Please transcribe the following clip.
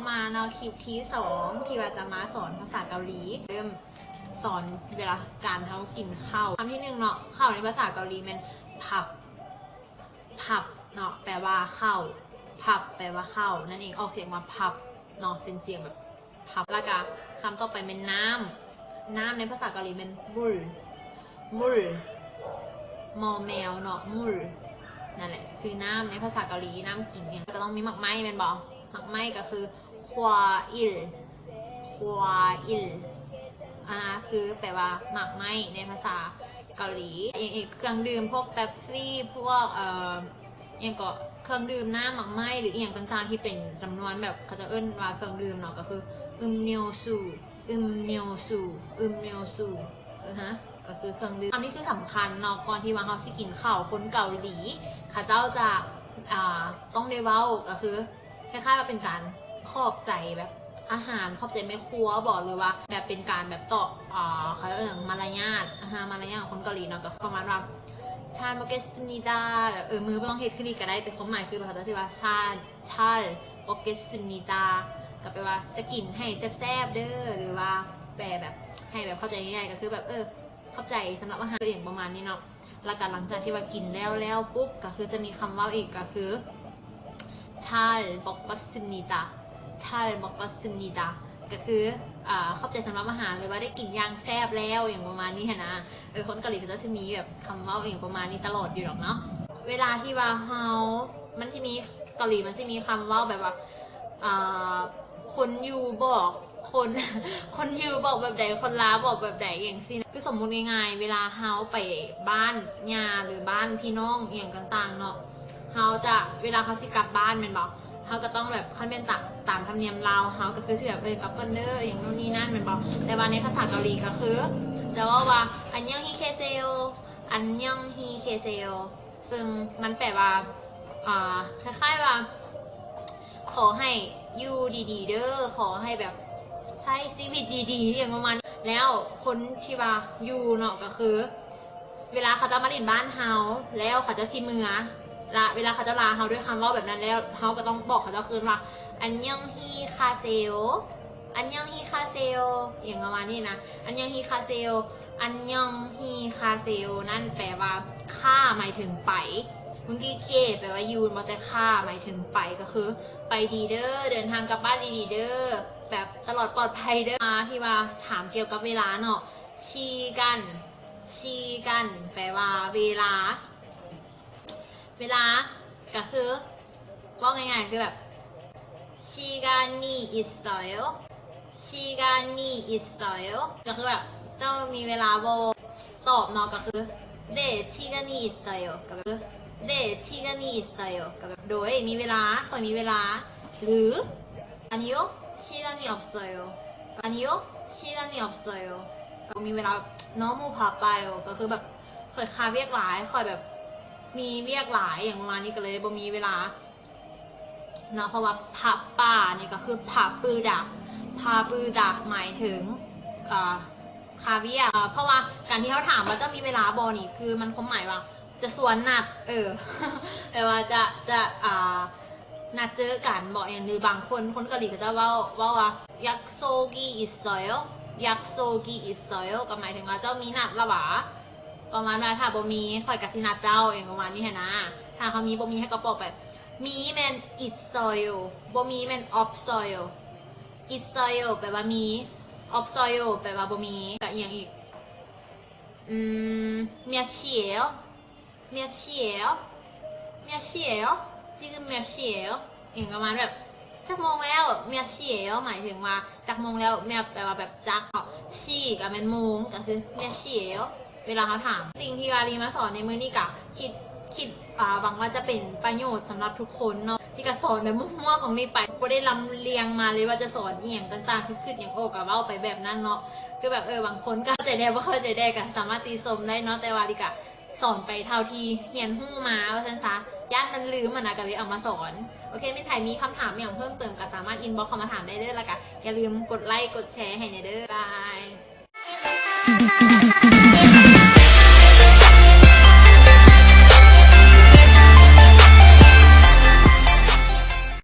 ມາເນາະ ຄລິບທີສອງ ທີ່ວ່າຈະມາສອນພາສາເກົາຫຼີ ເລີ່ມສອນເວລາການເຮົາກິນເຂົ້າ. ຄຳທີໜຶ່ງເນາະ ເຂົ້າໃນພາສາເກົາຫຼີແມ່ນ 밥. 밥 ເນາະ ແປວ່າເຂົ້າ. 밥 ແປວ່າເຂົ້ານັ້ນເອງ ອອກສຽງວ່າ 밥 ເນາະ ເປັນສຽງແບບ 밥. ແລ້ວກະຄຳຕໍ່ໄປແມ່ນນ້ຳ. ນ້ຳໃນພາສາເກົາຫຼີແມ່ນ 물. 물. ມໍແມວເນາະ 물. ນັ້ນແຫຼະ ຄືນ້ຳໃນພາສາເກົາຫຼີ. ນ້ຳກິນຫຍັງ ກໍຕ້ອງມີໝາກໄມ້ແມ່ນບໍ່? ໝາກໄມ້ກໍຄື 과일. 과일. ອ່າ ຄືແປວ່າໝາກໄມ້ໃນພາສາເກົາຫຼີ. ອີກ ເຄື່ອງດື່ມ ພວກເປັບຊີ ພວກ ເອີ ຫຍັງເກາະ ເຄື່ອງດື່ມ ນ້ຳ ໝາກໄມ້ ຫຼື ອີ່ຫຍັງຕ່າງໆ ທີ່ເປັນຈຳນວນແບບ ເຂົາເຈົ້າເອີ້ນວ່າເຄື່ອງດື່ມເນາະ ກໍຄື 음료수. 음료수. 음료수. ເອີ ຮະ ກໍຄືເຄື່ອງດື່ມ. ຄຳນີ້ຄືສຳຄັນເນາະ ກ່ອນທີ່ວ່າເຮົາຊິກິນເຂົ້າ. ຄົນເກົາຫຼີເຂົາເຈົ້າຈະ ອ່າ ຕ້ອງໄດ້ເວົ້າ ກໍຄື ຄ້າຍໆວ່າເປັນການຂອບໃຈແບບອາຫານ ຂອບໃຈແມ່ຄົວບໍ ຫຼືວ່າແບບເປັນການແບບຕອບ ອ່າ ເຂົາເອີ້ນຫຍັງ ມາລະຍາດ ອາຫານ ມາລະຍາດຂອງຄົນເກົາຫຼີເນາະ ກໍປະມານວ່າ 잘 먹겠습니다. ເອີ ມືບໍ່ຕ້ອງເຮັດຄືນີ້ກໍໄດ້ ແຕ່ຄວາມໝາຍຄືເຂົາເຈົ້າຊິວ່າ 잘, 잘 먹겠습니다. ກໍແປວ່າຈະກິນໃຫ້ແຊບໆເດີ ຫຼືວ່າແປແບບໃຫ້ແບບເຂົ້າໃຈງ່າຍໆ ກໍຄືແບບ ເອີ ຂອບໃຈສຳລັບອາຫານ ອີ່ຫຍັງປະມານນີ້ເນາະ. ແລ້ວກໍຫຼັງຈາກທີ່ວ່າກິນແລ້ວແລ້ວປຸບ ກໍຄືຈະມີຄຳເວົ້າອີກ ກໍຄື 잘 먹었습니다. 잘 먹었습니다. ກໍຄື ອ່າ ຂອບໃຈສຳລັບອາຫານ ຫຼືວ່າໄດ້ກິນຢ່າງແຊບແລ້ວ ຫຍັງປະມານນີ້ຫັ້ນນະ. ເອີ ຄົນເກົາຫຼີເຂົາເຈົ້າຊິມີແບບຄຳເວົ້າອີ່ຫຍັງປະມານນີ້ຕະຫຼອດຢູ່ດອກເນາະ. ເວລາທີ່ວ່າເຮົາ ມັນຊິມີ ເກົາຫຼີມັນຊິມີຄຳເວົ້າແບບວ່າ ອ່າ ຄົນຢູ່ບອກ ຄົນ ຄົນຢູ່ບອກແບບໃດ ຄົນລາວບອກແບບໃດ ຫຍັງຊີ້ນະ. ຄືສົມມຸດງ່າຍໆ ເວລາເຮົາໄປບ້ານຍ່າ ຫຼື ບ້ານພີ່ນ້ອງອີ່ຫຍັງຕ່າງໆເນາະ ເຮົາຈະ ເວລາເຮົາຊິກັບບ້ານແມ່ນບໍ່ ເຮົາກໍຕ້ອງແບບ ຄັນແມ່ນຕາມ ຕາມທຳນຽມລາວເຮົາກໍຄືຊິແບບ ເອີ ກັບກ່ອນເດີ ຫຍັງໂນ່ນນີ້ນັ້ນແມ່ນບໍ່. ແຕ່ວ່າໃນພາສາເກົາຫຼີກໍຄືຈະເວົ້າວ່າ 안녕히 계세요. 안녕히 계세요. ເຊິ່ງມັນແປວ່າ ອ່າ ຄ້າຍໆວ່າ ຂໍໃຫ້ຢູ່ດີໆເດີ ຂໍໃຫ້ແບບໃຊ້ຊີວິດດີໆ ຫຍັງປະມານນີ້. ແລ້ວຄົນທີ່ວ່າຢູ່ເນາະ ກໍຄືເວລາເຂົາເຈົ້າມາຫຼິ້ນບ້ານເຮົາ ແລ້ວເຂົາເຈົ້າຊິເມືອ ລະເວລາເຂົາເຈົ້າລາເຮົາດ້ວຍຄຳເວົ້າແບບນັ້ນແລ້ວ ເຮົາກໍຕ້ອງບອກເຂົາເຈົ້າຄືນວ່າ 안녕히 가세요. 안녕히 가세요. ຫຍັງປະມານນີ້ນະ. 안녕히 가세요. 안녕히 가세요 ນັ້ນແປວ່າ ຄາ ໝາຍເຖິງໄປ. 문기기에 ແປວ່າຢູ່ ແຕ່ คา ໝາຍເຖິງໄປ ກໍຄືໄປດີເດີ ເດີນທາງກັບບ້ານດີໆເດີ ແບບຕະຫຼອດປອດໄພເດີ. ທີ່ວ່າຖາມກ່ຽວກັບເວລາເນາະ 시간. 시간 ແປວ່າເວລາ. ເວລາກໍຄື ເວົ້າງ່າຍໆ ຄືແບບ 시간이 있어요. 시간이 있어요. ກໍຄືແບບ ເຈົ້າມີເວລາບໍ່? ຕອບເນາະ ກໍຄື 네, 시간이 있어요. ກໍແບບ 네, 시간이 있어요. ກໍແບບ ໂດຍ ມີເວລາ ຂ້ອຍມີເວລາ. ຫຼື 아니요, 시간이 없어요. 아니요, 시간이 없어요. ກໍບໍ່ມີເວລາ. 너무 바빠요. ກໍຄືແບບ ຂ້ອຍຄາວຽກຫຼາຍ ຂ້ອຍແບບມີວຽກຫຼາຍ ຫຍັງປະມານນີ້ ກໍເລີຍບໍ່ມີເວລາເນາະ. ເພາະວ່າ 바빠 ນີ້ກໍຄື 바쁘다. 바쁘다 ໝາຍເຖິງ ອ່າ ຄາວຽກ. ເພາະວ່າການທີ່ເຮົາຖາມວ່າ ເຈົ້າມີເວລາບໍ່ນີ້ ຄືມັນຄວາມໝາຍວ່າຈະຊວນນັດ ເອີ ແປວ່າຈະ ຈະ ອ່າ ນັດເຈີກັນບໍ ຫຍັງ. ຫຼືບາງຄົນ ຄົນເກົາຫຼີເຂົາເຈົ້າເວົ້າ ເວົ້າວ່າ 약속이 있어요. 약속이 있어요. ກໍໝາຍເຖິງວ່າເຈົ້າມີນັດລະຫວາ ປະມານວ່າ ຖ້າບໍ່ມີ ຂ້ອຍກໍຊິນັດເຈົ້າ ຫຍັງປະມານນີ້ຫັ້ນນະ. ຖ້າເຮົາມີ ບໍ່ມີ ເຮົາກໍບອກໄປ. 미 ແມ່ນ 있어요. ບໍ່ມີ ແມ່ນ 없어요. 있어요 ແປວ່າມີ. 없어요 ແປວ່າບໍ່ມີ. ກໍອີ່ຫຍັງອີກ? 음, 몇 시예요? 몇 시예요? 몇 시예요? 지금 몇 시예요? ຫຍັງປະມານແບບ ຈັກໂມງແລ້ວ? 몇 시예요? ໝາຍເຖິງວ່າ ຈັກໂມງແລ້ວ? 몇 ແປວ່າແບບຈັກເນາະ. 시 ກໍແມ່ນໂມງ ກໍຄື 몇 시예요? ເວລາເຮົາຖາມ. ສິ່ງທີ່ວ່າລີມາສອນໃນມື້ນີ້ກໍຄິດ ຄິດ ອ່າ ຫວັງວ່າຈະເປັນປະໂຫຍດສຳລັບທຸກຄົນເນາະ. ທີ່ກໍສອນແບບມົ້ວໆຂອງລີໄປ ບໍ່ໄດ້ລຳລຽງມາເລີຍວ່າຈະສອນອີ່ຫຍັງຕ່າງໆ ຄືຄິດຫຍັງອອກກໍເວົ້າໄປແບບນັ້ນເນາະ. ຄືແບບ ເອີ ບາງຄົນກໍເຂົ້າໃຈແດ່ ບໍ່ເຂົ້າໃຈແດ່ ກໍສາມາດຕິຊົມໄດ້ເນາະ. ແຕ່ວ່າລີກໍ ສອນໄປເທົ່າທີ່ຮຽນຮູ້ມາວ່າຊັ້ນຊະ, ຢ້ານມັນລືມຫັ້ນນະ ກໍເລີຍເອົາມາສອນ. ໂອເຄ ແມ່ນໃຜມີຄຳຖາມຫຍັງເພີ່ມເຕີມກໍສາມາດອິນບັອກເຂົ້າມາຖາມໄດ້ເດີ, ແລ້ວກໍຢ່າລືມກົດໄລກົດແຊໃຫ້ແດ່ເດີ. ບາຍ.